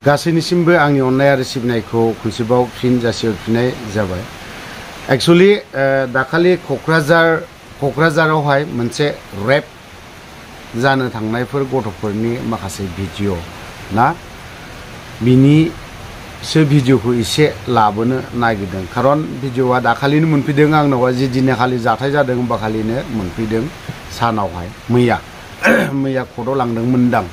गासैनिसिमबो आंनि अननाय आरो सिबिनायखौ खनसेबाव फिन जासिहरफिननाय जाबाय। एक्चुअली दाखालि क'क्राझारावहाय मोनसे रेप जानो थांनायफोर गथ'फोरनि माखासे भिडिअ ना बिनिसो भिडिअखौ एसे लाबोनो नागिरदों। खारन भिडिअआ दाखालिनो मोनफैदों आंनावहाय, जि दिनखालि जाथाय जादों होमबा खालिनो मोनफैदों सानावहाय, मैया कर्टआव लांदोंमोनदां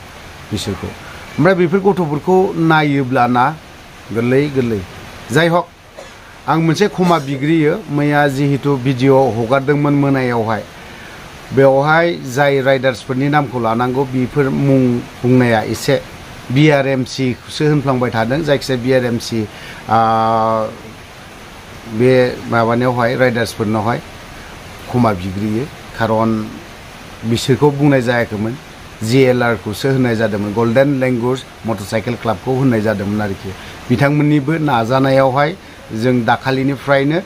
बिसोरखौ। ओमफ्राय बेफोर गथ'फोरखौ नायोब्ला ना गोरलै जाय हक आं मोनसे क्षमा बिग्रियो। मैया जिहेतु भिडिअ हगारदोंमोन मोनायावहाय, बेवहाय जाय राइडार्सफोरनि नामखौ लानांगौ बेफोर मुं बुंनाया एसे BRMC खौसो होनफ्लांबाय थादों। जायखिजाया BRMC बे माबानायावहाय राइडार्सफोरनावहाय क्षमा बिग्रियो। खारन बिसोरखौ बुंनाय जायाखैमोन, GLR खौसो होननाय जादोंमोन, गल्डेन लेंगुवेज मटरसाइकेल क्लाबखौ होननाय जादोंमोन आरोखि। बिथांमोननिबो नाजानायावहाय जों दाखालिनिफ्रायनो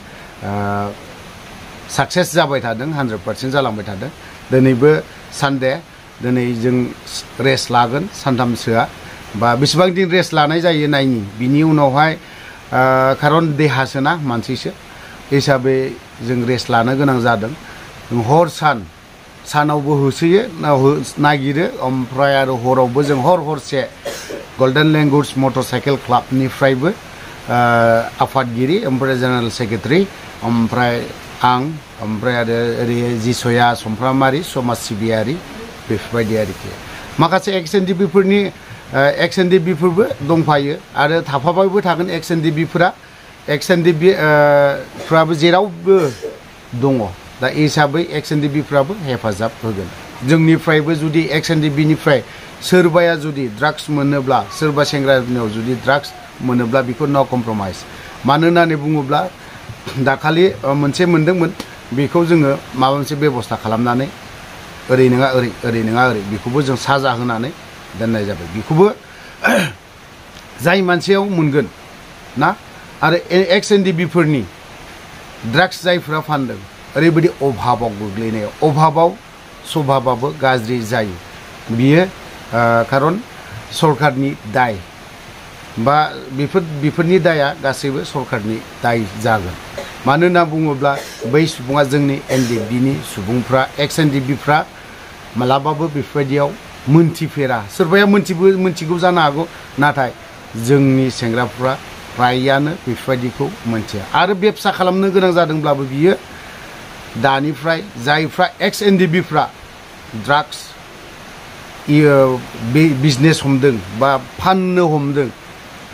साक्सेस जाबाय थादों, 100% जालांबाय थादों। दिनैबो सानडे, दिनै जों रेस्ट लागोन सानथामसोआ, बा बेसेबां दिन रेस्ट लानाय जायो नायनि। बिनि उनावहाय खारन देहासोना मानसिसो हिसाबै जों रेस्ट लानो गोनां जादों। हर सानावबो होसोयो नागिरो, ओमफ्राय आरो हरावबो जों हरसे गल्डेन लेंगुवेज मटरसाइकेल क्लाबनिफ्रायबो आफादगिरि, ओमफ्राय जेनेरेल सेक्रेटारि, ओमफ्राय आं, ओमफ्राय आरो ओरै जिसया समफ्रामारि समाज सिबियारि, बेफोरबायदि आरोखि। माखासे एक्स एनडिबिफोरबो दंफायो आरो थाफाबायबो थागोन। एक्स एनडिबिफ्राबो जेरावबो दङ। दा हिसाबै एक्स एनडिबिफ्राबो हेफाजाब होगोन जोंनिफ्रायबो। जुदि एक्स एनडिबिनिफ्राय सोरबाया जुदि ड्राग्स मोनोब्ला, सोरबा सेंग्रानियाव जुदि ड्राग्स मोनोब्ला बेखौ नो कमप्रमाइज। मानो होननानै बुङोब्ला दाखालि मोनसे मोनदोंमोन, बेखौ जोङो माबा मोनसे बेबस्था खालामनानै ओरै नङा ओरै बेखौबो जों साजा होनानै दोननाय जाबाय। बेखौबो जाय मानसियाव मोनगोन ना। आरो एक्स एनडिबिफोरनि ड्राग्स जायफ्रा फानदों, ओरैबायदि अभाबाव गोग्लैनायाव, अभाबाव सभाबाबो गाज्रि जायो बियो। खारन सरकारनि दाय, बा बेफोरनि दाया गासैबो सरकारनि दाय जागोन। मानो होनना बुङोब्ला बै सुबुङा जोंनि एनडिबिनि सुबुंफ्रा, एक्स एनडिबिफ्रा मालाबाबो बेफोरबायदियाव मोनथिफेरा। सोरबाया मोनथिगौ जानो हागौ, नाथाय जोंनि सेंग्राफ्रा फ्रायानो बेफोरबायदिखौ मोनथिया। आरो बेबसा खालामनो गोनां जादोंब्लाबो बियो दानिफ्राय जायफ्रा एक्स एनडिबिफ्रा ड्राग्स बिजनेस हमदों बा फाननो हमदों,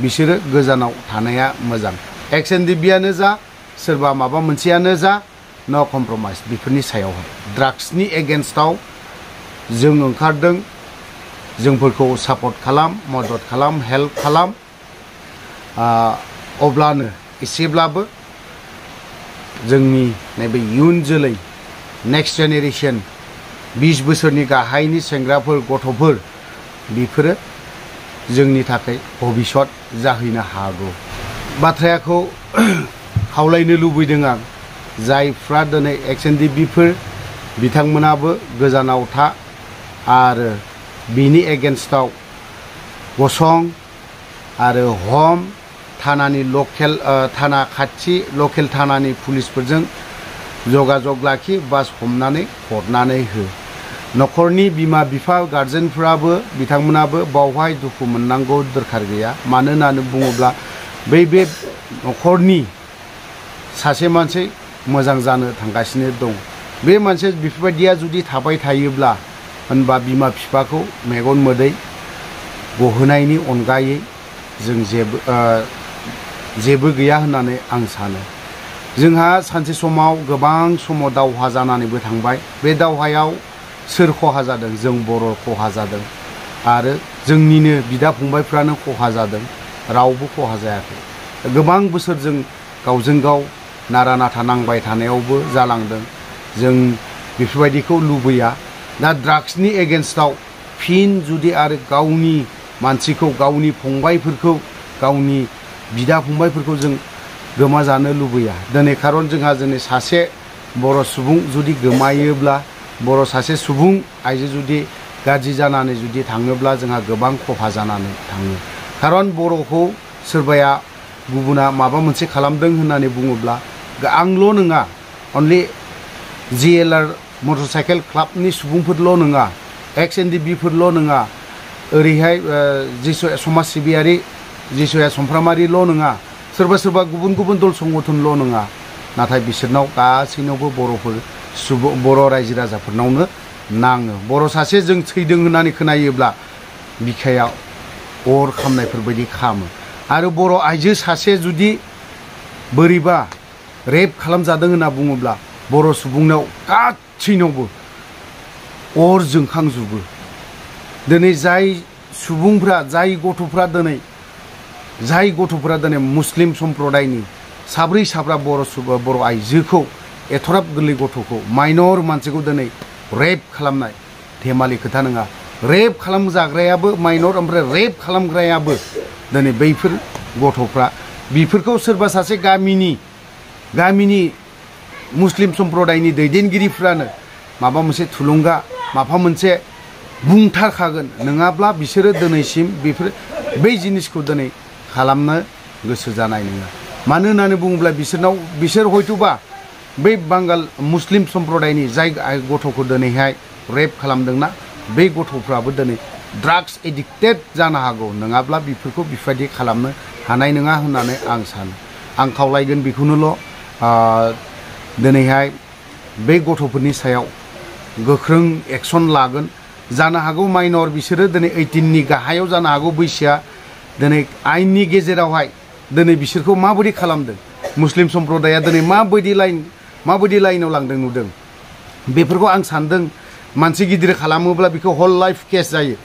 बिसोरो गोजानाव थानाया मोजां। एक्स एनडिबियानो जा, सोरबा माबा मोनसेयानो जा, नो कमप्रमाइज बेफोरनि सायावहाय। ड्राग्सनि एगेन्स्टआव जों ओंखारदों, जोंफोरखौ सापर्ट खालाम, मदद खालाम, हेल्प खालाम। अब्लानो एसेब्लाबो जोंनि नैबे इयुन जोलै, नेक्स्ट जेनेरेसन, 20 बोसोरनि गाहायनि सेंग्राफोर, गथ'फोर, बेफोरो जोंनि थाखाय भबिष्यत जाहैनो हागौ। बाथ्राखौ खावलायनो लुबैदों आं, जायफ्रा दिनै एक्स एनडिबिफोर बिथांमोनाबो गोजानाव था आरो बिनि एगेन्स्टआव गसं आरो हम। थानानि लकेल थानानि पुलिसफोरजों जगाजग लाखि, बास हमनानै हरनानै हो। न'खरनि बिमा बिफा गार्जेनफ्राबो बिथांमोनाबो बावहाय दुखु मोननांगौ दरखार गैया। मानो होननानै बुङोब्ला बे न'खरनि सासे मानसि मोजां जानो थांगासिनो दं। बे मानसि बेफोरबायदिया जुदि थाबाय थायोब्ला, होनबा बिमा बिफाखौ मेगन मोदै गहोनायनि अनगायै जों जेबो गैया होननानै आं सानो। जोंहा सानसे समाव गोबां समाव दावहा जानानैबो थांबाय। बे दावहायाव सोर खहा जादों? जों बर' खहा जादों, आरो जोंनिनो बिदा फंबायफ्रानो खहा जादों, रावबो खहा जायाखै। गोबां बोसोर जों गावजों गाव नारा नाथा नांबाय थानायावबो जालांदों। जों बेफोरबायदिखौ लुबैया। दा ड्राग्सनि एगेन्स्टआव फिन जुदि आरो गावनि मानसिखौ, गावनि फंबायफोरखौ, गावनि बिदा फंबायफोरखौ जों गोमाजानो लुबैया। दिनै खारन जोंहा सासे बर' सुबुं जुदि गोमायोब्ला, बर' सासे सुबुं आइजो जुदि गाज्रि जानानै जुदि थाङोब्ला जोंहा गोबां खहा जानानै थाङो। खारन बर'खौ सोरबाया गुबुना माबा मोनसे खालामदों होननानै बुङोब्ला आंल' नङा अनलि जिएलआर मटरसाइकेल क्लाबनि सुबुंफोरल' नङा एक्स-एनडिबिफोरल' नङा ओरैहाय जिसुआ समाज सिबियारि जिसुआ समफ्रामारिल' नङा सोरबा सोरबा गुबुन गुबुन दल संगठनल' नङा नाथाय बिसोरनाव गासैनावबो बर'फोर सुबुं बर' रायजो राजाफोरनावनो नाङो बर' सासे जों थैदों होननानै खोनायोब्ला बिखायाव अर खामनायफोरबायदि खामो आरो बर' आइजो सासे जुदि बोरैबा रेप खालामजादों होनना बुङोब्ला बर' सुबुंनाव गासैनावबो अर जोंखांजोबो दिनै जाय सुबुंफ्रा जाय गथ'फ्रा दिनै मुस्लिम सम्प्रदायनि साब्रै साब्रा बर' आइजोखौ एथराब गोरलै गथ'खौ माइनर मानसिखौ दिनै रेप खालामनाय धेमालि खोथा नङा रेप खालामजाग्रायाबो माइनर ओमफ्राय रेप खालामग्रायाबो दिनै बैफोर गथ'फ्रा बेफोरखौ सोरबा सासे गामिनि मुस्लिम सम्प्रदायनि दैदेनगिरिफ्रानो माबा मोनसे थुलुंगा माबा मोनसे बुंथारखागोन नङाब्ला बिसोरो दिनैसिम बै जिनिसखौ दिनै खालामनो गोसो जानाय नङा मानो होननानै बुङोब्ला बिसोर हयथ'बा बै बांगाल मुस्लिम सम्प्रदायनि जाय गथ'खौ दिनैहाय रेप खालामदोंना बै गथ'फ्राबो दिनै ड्राग्स एडिक्टेड जानो हागौ नङाब्ला बेफोरखौ बेबायदि खालामनो हानाय नङा होननानै आं सानो आं खावलायगोन बेखौनोल' दिनैहाय बै गथ'फोरनि सायाव गोख्रों एक्सन लागोन जानो हागौ माइनर बिसोरो दिनै 18नि गाहायाव जानो हागौ बैसोआ दिनै आयेननि गेजेरावहाय दिनै बिसोरखौ माबायदि खालामदों मुस्लिम सम्प्रदाया दिनै माबायदि लाइनाव लांदों नुदों बेफोरखौ आं सानदों मानसि गिदिर खालामोब्ला बेखौ हल लाइफ केस जायो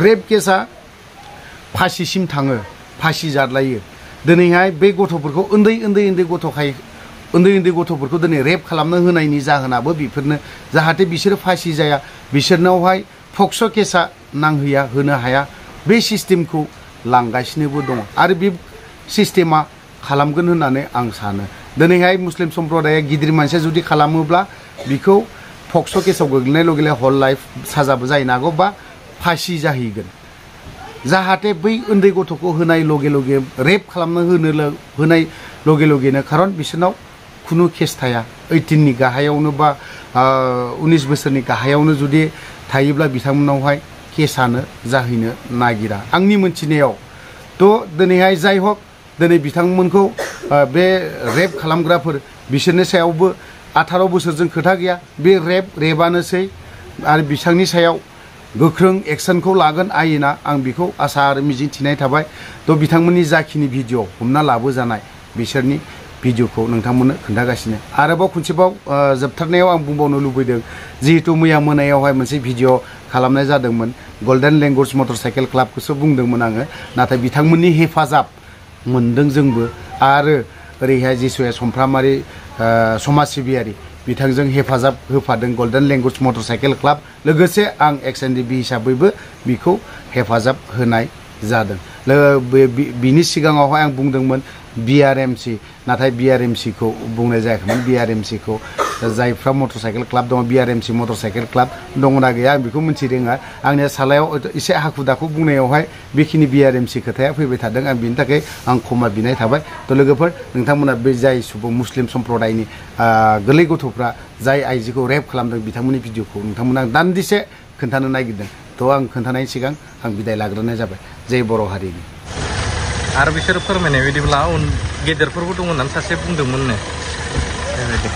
रेप केसा फासिसिम थाङो फासि जादलायो दिनैहाय बे गथ'फोरखौ उन्दै गथ'फोरखौ दिनै रेप खालामनो होनायनि जाहोनाबो बेफोरनो जाहाथे बिसोरो फासि जाया बिसोरनावहाय पक्स' केसा होनो हाया बे सिस्टेमखौ लांगासिनोबो दङ आरो बे सिस्टेमा खालामगोन होननानै आं सानो दिनैहाय मुस्लिम सम्प्रदाया गिदिर मानसिया जुदि खालामोब्ला बिखौ पक्स' केसाव गोग्लैनाय लगे लगे हल लाइफ साजाबो जाहैनो हागौ बा फासि जाहैगोन जाहाथे बै उन्दै गथ'खौ होनाय लगे लगे रेप खालामनो होनाय लगे लगेनो खारन बिसोरनाव खुनु केस थाया 18नि गाहायावनो बा 19 बोसोरनि गाहायावनो जुदि थायोब्ला बिथांमोनावहाय केसानो जाहैनो नागिरा आंनि मोनथिनायाव थ' दिनैहाय जाय हक दिनै बिथांमोनखौ बे रेप खालामग्राफोर बिसोरनि सायावबो 18 बोसोरजों खोथा गैया बे रेपआनोसै आरो बिथांनि सायाव गोख्रों एक्सनखौ लागोन आयेना आं बेखौ आसा आरो मिजिं थिनाय थाबाय थ' बिथांमोननि जाखिनि भिडिअ हमना लाबोजानाय बिसोरनि भिडिअखौ नोंथांमोननो खोन्थागासिनो आरोबाव खनसेबाव जोबथारनायाव आं बुंबावनो लुबैदों जिहेतु मैया मोनायावहाय मोनसे भिडिअ खालामनाय जादोंमोन गल्डेन लेंगुवेज मटरसाइकेल क्लाबखौसो बुंदोंमोन आङो नाथाय बिथांमोननि हेफाजाब मोनदों जोंबो आरो ओरैहाय जिसुआ समफ्रामारि समाज सिबियारि बिथांजों हेफाजाब होफादों गल्डेन लेंगुवेज मटरसाइकेल क्लाब लोगोसे आं एक्स-एनडिबि हिसाबैबो बिखौ हेफाजाब होनाय जादों बिनि सिगाङावहाय आं बुंदोंमोन बिआरएमसि नाथाय बिआरएमसिखौ बुंनाय जायाखैमोन बिआरएमसिखौ जायफ्रा मटरसाइकेल क्लाब दङ बिआरएमसि मटरसाइकेल क्लाब दङना गैया आं बेखौ मिथिरोङा आंनि सालायाव एसे हाखु दाखु बुंनायावहाय बेखिनि बिआरएमसि खोथाया फैबाय थादों आं बिनि थाखाय आं क्षमा बिनाय थाबाय थ' लोगोफोर नोंथांमोना बे जाय सुबुं मुस्लिम सम्प्रदायनि गोरलै गथ'फ्रा जाय आइजोखौ रेप खालामदों बिथांमोननि भिडिअखौ नोंथांमोना दान्दिसे खोन्थानो नागिरदों थ' आं खोन्थानायनि सिगां आं बिदाय लाग्रोनाय जाबाय जै बर' हारिनि आरो बिसोर फोरमायनाय बायदिब्ला गेदेरफोरबो दङ होननानै सासे बुंदोंमोननो बेबायदि